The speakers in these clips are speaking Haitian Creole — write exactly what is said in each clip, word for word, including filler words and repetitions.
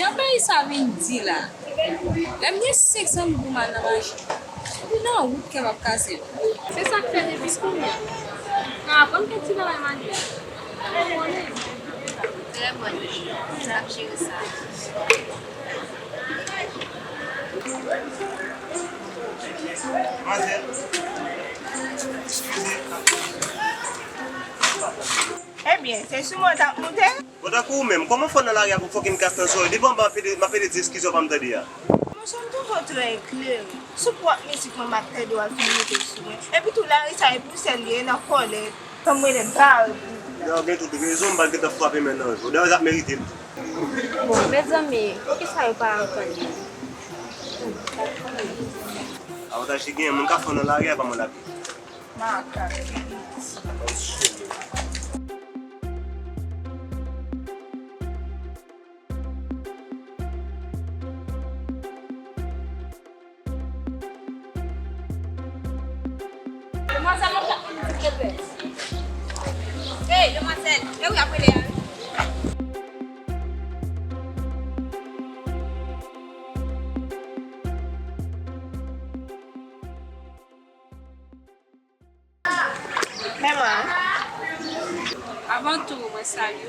Jan peyi sa vin di la, lè m gen senk san goud m al nan mache, epi nan wout kè m ap kase m. Se sa k fè depi kounye a, m ap aprann kèk ti bagay manuèl. Ou konnen. Trè bòn, m ap jere sa. Manzèl, eskize. Ebyen, se sou mwen w t ap moute? Bon, tankou ou menm, kòman w fè nan lari a pou fucking kas nan zòrèy? Depi anba m ap pede, m ap pede di eskize w pa m tande a. Monchè, m twouve w trè eklere. Sou pwòp mizik mwen m ap tande w ap vin moute sou mwen. Epi tou, lari sa e pou sèl li ye nan kòlèt. Fè m rele Barbie. Dayè w gen tout rezon, m pral gentan frape men nan zye w. Dayè w t ap merite l tou. Bon, mezanmi, poukisa yo pa antann yo? Avantaj ki genyen, moun k ap fè w nan lari a pa mwen l ap ye. Makak. Demwazèl, mwen pa konn ti kepè. Hey, demwazèl, e ou y ap rele a, wi. Men mwen. Avan tou, mwen salye w.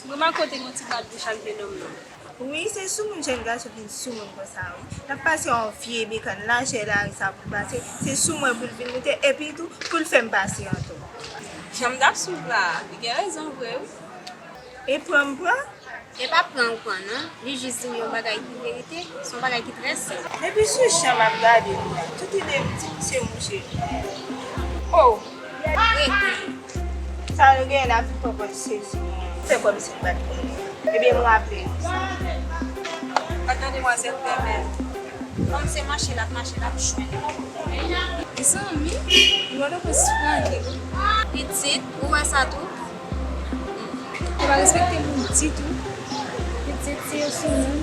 M remake w te gen yon ti bat bouch ak jenòm nan. Wi, se sou moun jèn gason vin sou moun konsa, wi. L ap pase yon vye bekàn lajè lari sa pou l pase. Se sou mwen pou l vin moute, epi tou, pou l fè m pase an tou. Jan m t ap swiv la, li gen rezon vre, wi. E pran m pran? E pa pran ou pran non, li jis di m yon bagay ki verite, se yon bagay ki trè senp. Depi sou jan m ap gade nou la, tout ide m di m se mouche. Oh! Rete. Sa nou genyen la, tout poko sezi. Fè kòmsi m pa t konnen. Ebyen, m raple nou sa. Gad nan demwazèl bèbè. Kòm se mache l ap mache, l ap jwenn. Mezanmi, nou wè nou pa sipòte. Pitit, ou wè sa tou? Yo pa respekte moun ditou. Pitit, si yo sou moun.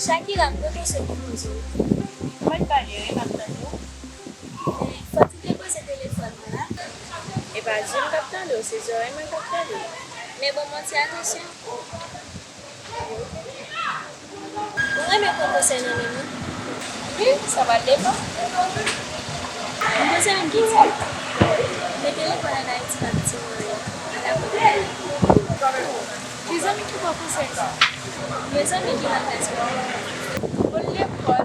Shakira, m pote se pou poze w. Mwen pale, wi, m ap tande w. Fò ti depoze telefòn mwen la. E pa zye m k ap tande w, se zòrèy mwen k ap tande w. Men ban m yon ti atansyon. Ou renmen pran konsèy nan men mwen? Wi, sa va depann. Yon konsèy m ki di, mete lekòl ann Ayiti pa piti mwen ala pwòp. Ki zanmi ki ba w konsèy sa? Yon zanmi ki nan klas mwen. Bon, lekòl.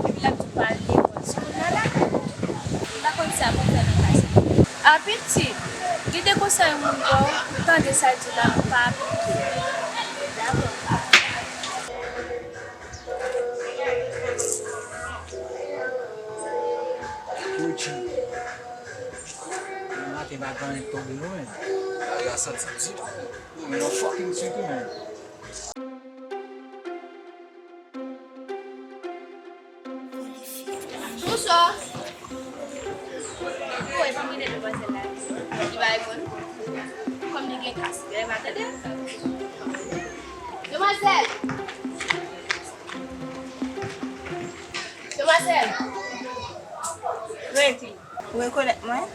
Epi l ap di w pa al lekòl. Si moun nan lakay ou tou, m pa konn sa pou m fè nan ka sa. A pitit, gen de konsèy moun ba w, ou tande sa l di w la, ou pa aplike. Dakò. Gucci. Demen maten pa gen anyen k tonbe non, men. Lari a santi ditou. Ou men yon fucking sitou, men. Bonswa. Ou wè, pa mande demwazèl la. Li pa reponn. Kòm li gen kas, li pa tande. Demwazèl! Demwazèl! Rete. Ou rekonèt mwen?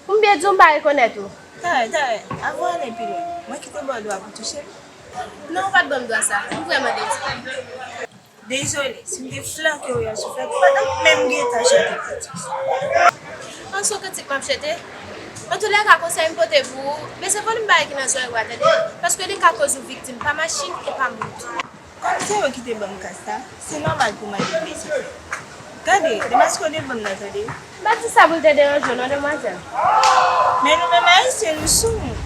Konbyen di w m pa rekonèt ou? Talè, talè, avan w ale pi lwen, mwen ki te ba w dwa pou touche m? Non, ou pa t ban m dwa sa. M vrèman dezole. Dezole, si m te flanke w yè sou fèt, ou pa t ap menm gentan chante kantik sa. An, se yon kantik m ap chante? Antoulèka, konsèy m pote pou ou, bezwen vòlè bagay ki nan zòrèy ou a, tande? Paske li ka koz ou viktim pa machin e pa moun tou. Kòm se yo ki te ban m kas sa, se nòmal pou m al vin bese fè. Gade, demaske w devan m nan, tande. M pa t di sa pou l te deranje w non, demwazèl. Men nou menm Ayisyen, nou sou moun.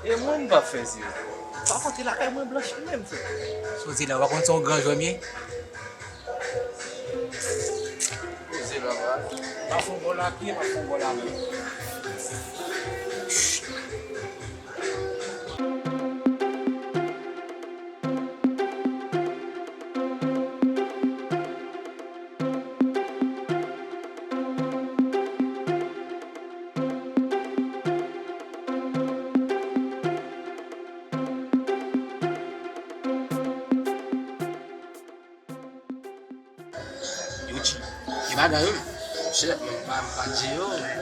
E mwen, m p ap fè zye. Pa kontre lakay mwen blanch li menm, frè. Sa w di la, w pa konn se yon gran jwè m ye? Poze la, bra. Pa fè yon gòl a pye, pa fè yon gòl a men. Bagay yo, monchè, m pa, m pa di yo, men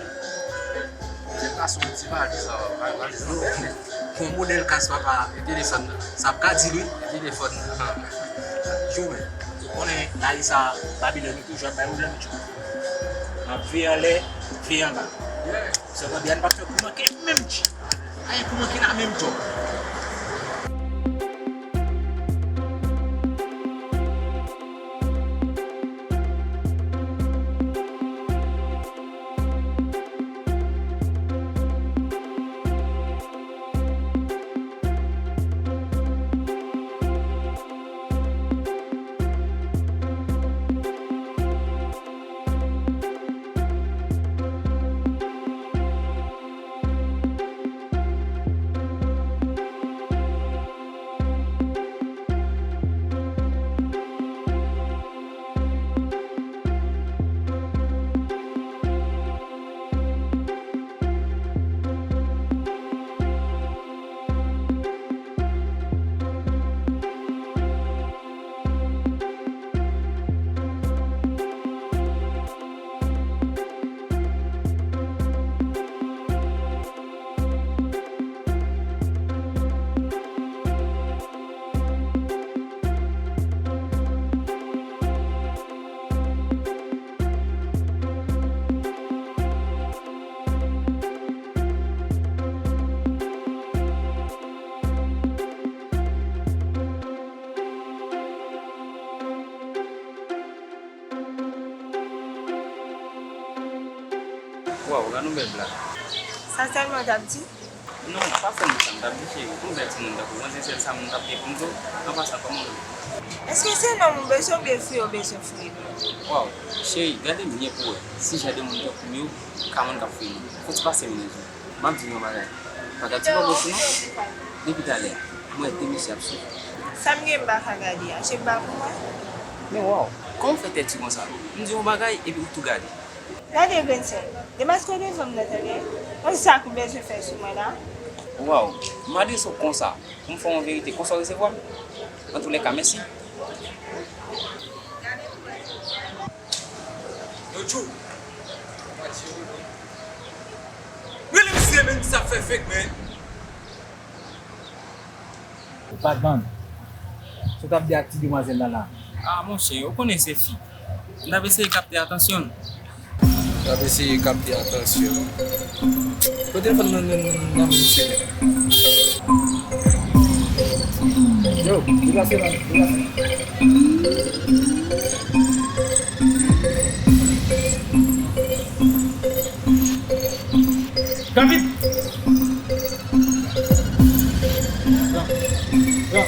se pa sou ti bagay sa, bagay sa. Bon, modèl kas papa, e telefòn nan. Sa ap ka di l, wi. E telefòn nan. Yo, men, ou konnen, Larisa, Babilòn, yo toujou ap bay pwoblèm, tchou. N ap veye anlè, veye anba. Sèlman, byen, n pa fè kou manke menm, tchou. Ay, kou manke la menm, tchou. Waw, gad yon bèl blag. Sa sèlman w t ap di? Non, pa fè m di sa m t ap di, cheri. Ou konn bèl timoun tankou w, se sèl sa m t ap gen pou m di w. An pasan, kòman w ye? Èske se nonm ou bezwen oubyen fi ou bezwen foure? Waw, cheri, gade m byen pou w wè si jan de moun tankou m yo ka moun k ap foure. Fò w ti pase m nan je. M ap di w yon bagay. Pa gad ti bòbò sou non. Depi talè, m wè de mesye ap swiv. Sa m gen m pa ka gade a, se m pa pou mwen? Men waw, kòman w fè tèt ou konsa? M di w yon bagay epi ou tou gade. Gade grenn sèl, demaske w devan m nan tande. Yon zak ou bezwen fè sou mwen la. Waw, m adrese w konsa, pou m fè w yon verite, konsa w resevwa m? Antoulèka, mèsi. Yo, Djou. Rele misye, men, sa fè fake, men. Batman, sa w t ap di ak ti demwazèl la la? Ah, monchè, ou konnen se fi. M t ap eseye kapte atansyon l. M t ap eseye kapte atansyon l. Kote telefòn nan, nan, nan, nan misye? Yo, deplase non, deplase. David! Pran, pran.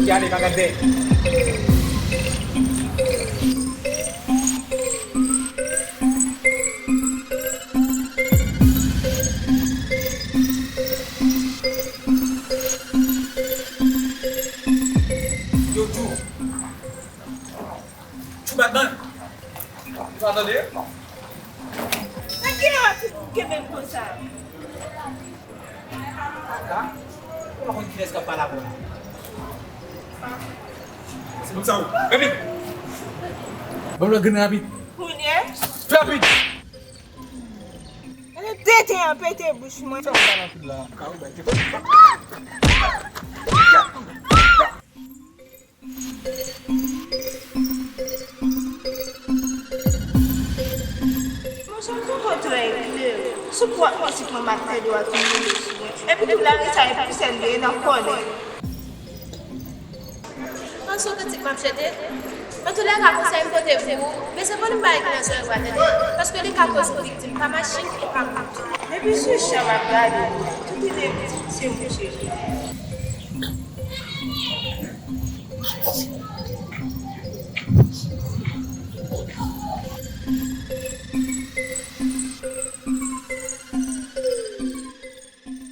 Ki ale, pa gad dèyè. Yo, Djou. Chou Batman. Ou pa tande? Nan kilè w ap fin kenbe m konsa? Kaka? Ou pa konn kilès k ap pale avè w la? Se konsa ou. Rapid! Ban m lòt grenn rapid. Kounye? Rapid! Gade tenten an pete bouch mwen. Sa w pale anpil la? Ka ou bay tenten. Monchè, m poko trè klè. Sou pwòp manti mwen m ap tande w ap vin rele sou mwen. Epi tou Larisa epi Sèl deye nan kòlè. An sou kritik m ap jete. Antoulèka, konsèy m pote pou ou, men se pa li m bay ki nan zòrèy w a tande, paske li ka koz ou viktim pa machin e pa moun tou. Depi sou chan m ap gade, tout ide m se mouche.